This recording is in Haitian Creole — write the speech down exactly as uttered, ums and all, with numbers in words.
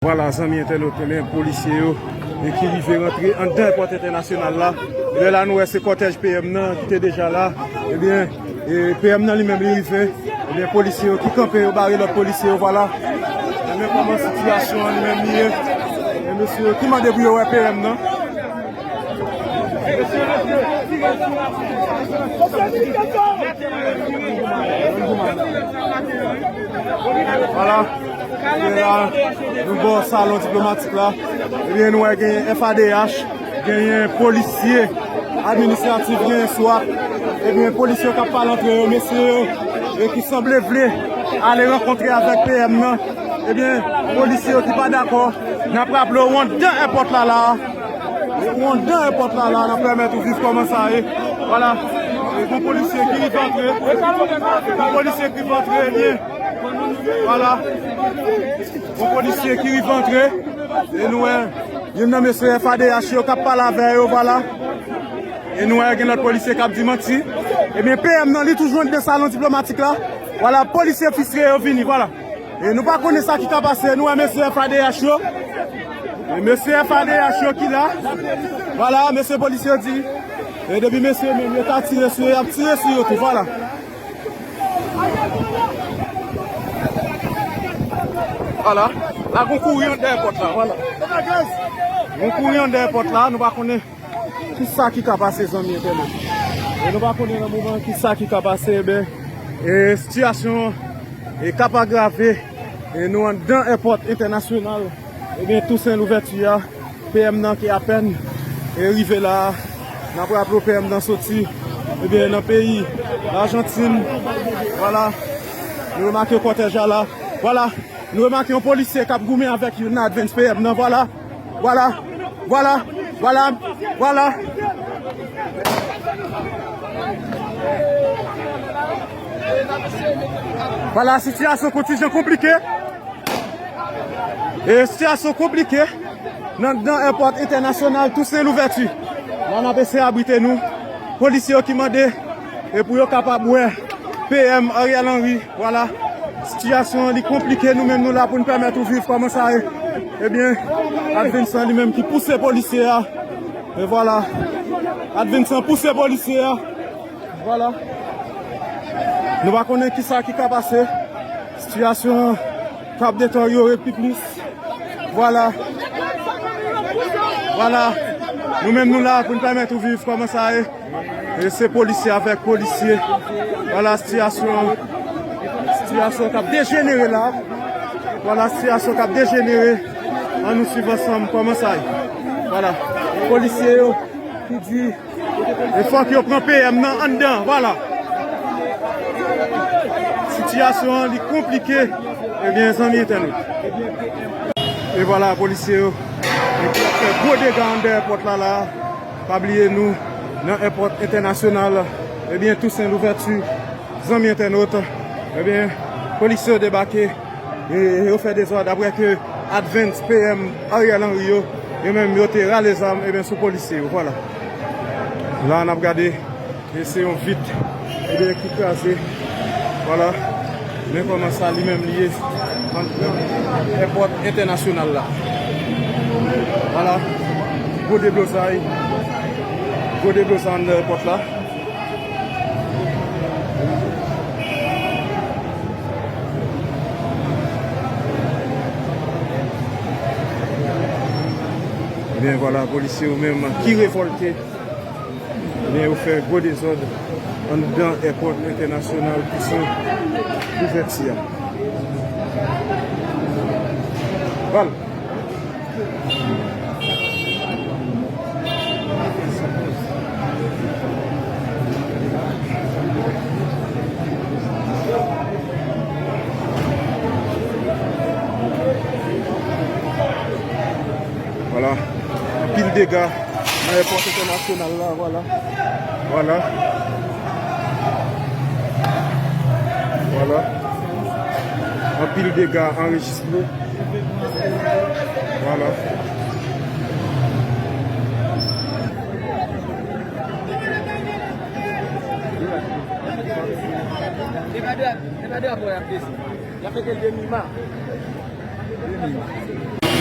Vwala, zanmi entènot, ebyen, polisye yo, e ki rive rantre anndan èpòt entènasyonal la. Ebyen, la, nou wè se kòtèj P M nan ki te deja la. Ebyen, e P M nan li menm, li rive. Ebyen, polisye yo ki kanpe, yo bare lòt polisye yo, vwala. Ebyen, kòman sitiyasyon an li menm li ye. E mesye yo ki mande pou yo wè P M nan. Vwala. Ebyen la, nou bò salon diplomatik la. Ebyen, nou wè genyen F A D H, genyen polisye administratif, genyen swat. Ebyen, polisye yo k ap pale antre yo, mesye yo, e ki sanble vle ale rankontre avèk P M nan. Ebyen, polisye yo ki pa dakò, n ap raple w, anndan èpòt la la. Ou anndan èpòt la, la, n ap pèmèt ou viv kòman sa ye. Vwala. E gon polisye ki rive antre. Gon polisye ki rive antre, ebyen. Vwala. Gon polisye ki rive antre. E nou wè, youn nan mesye F A D H yo k ap pale avè yo, vwala. E nou wè, gen lòt polisye k ap di manti. Ebyen, P M nan, li toujou anndan salon diplomatik la. Vwala, polisye fistre yo vini, vwala. E nou pa konnen sa ki ka pase. Nou wè mesye F A D H yo. E mesye F A D H yo ki la. Vwala, mesye polisye yo di. E depi mesye menm yo ta tire sou yo, y ap tire sou yo tou. Vwala. Vwala. La gon kouri anndan èpòt la. Vwala. Gon kouri anndan èpòt la. Nou pa konnen. Kisa ki ka pase, zanmi entènot? E nou pa konnen nan moman kisa ki ka pase, ebyen, e sitiyasyon an, e k ap agrave, e nou anndan èpòt entènasyonal, ebyen, Tousen Louvèti a, P M nan ki apèn, e rive la a, n ap raple w P M nan soti, ebyen, nan peyi Lajantin, vwala, nou remake kòtèj la la, vwala, nou remake yon polisye k ap goumen avèk youn nan advance P M nan, vwala. Vwala, vwala, vwala, vwala. Vwala, sitiyasyon kontijan konplike. E sitiyasyon konplike nan, nan èpòt entènasyonal Tousen Louvèti. La n ap eseye abrite nou. Polisye yo ki mande e pou yo kapab wè P M Ariel Henry. Vwala. Sitiyasyon an, li konplike, nou menm nou la pou n pèmèt ou viv kòman sa ye. Ebyen, Advensan li menm ki pouse polisye a. E vwala. Advensan pouse polisye a. Vwala. Nou pa konnen kisa ki ka pase. Sitiyasyon an k ap deteryore pi plis. Vwala. Vwala. Nou menm nou la pou n pèmèt ou viv kòman sa ye. E se polisye avèk polisye. Vwala sitiyasyon. Sitiyasyon k ap dejenere la. Vwala sitiyasyon k ap dejenere. Ann nou swiv ansanm kòman sa ye. Vwala. Polisye yo ki di E fòk yo pran P M nan anndan, vwala. Sitiyasyon an, li konplike. Ebyen, zanmi entènot. E vwala, polisye yo. E ki ap fè gwo dega anndan èpòt la, la. Pa bliye nou, nan èpòt entènasyonal, ebyen, Tousen Louvèti, zanmi entènot. Ebyen, polisye yo debake. E yo fè dezòd apre ke Advance P M Ariel Henry yo, yo menm yo te rale zam, ebyen, sou polisye yo, vwala. La n ap gade, e se yon vit, ebyen, ki kraze, vwala. Men kòman sa li menm li ye, an, èpòt entènasyonal la. Vwala, gwo deblozay, gwo deblozay anndan èpòt la. Ebyen, vwala, polisye yo menm ki revòlte. Ebyen, yo fè gwo dezòd anndan èpòt entènasyonal Tousen Louvèti a. Vwala. Vwala. Anpil dega nan èpòt entènasyonal la, vwala. Vwala. Vwala. Anpil dega anrejistre. Vwala. E pa de, e pa de apre y ap desi. Y ap mete l demi ma. Demi ma.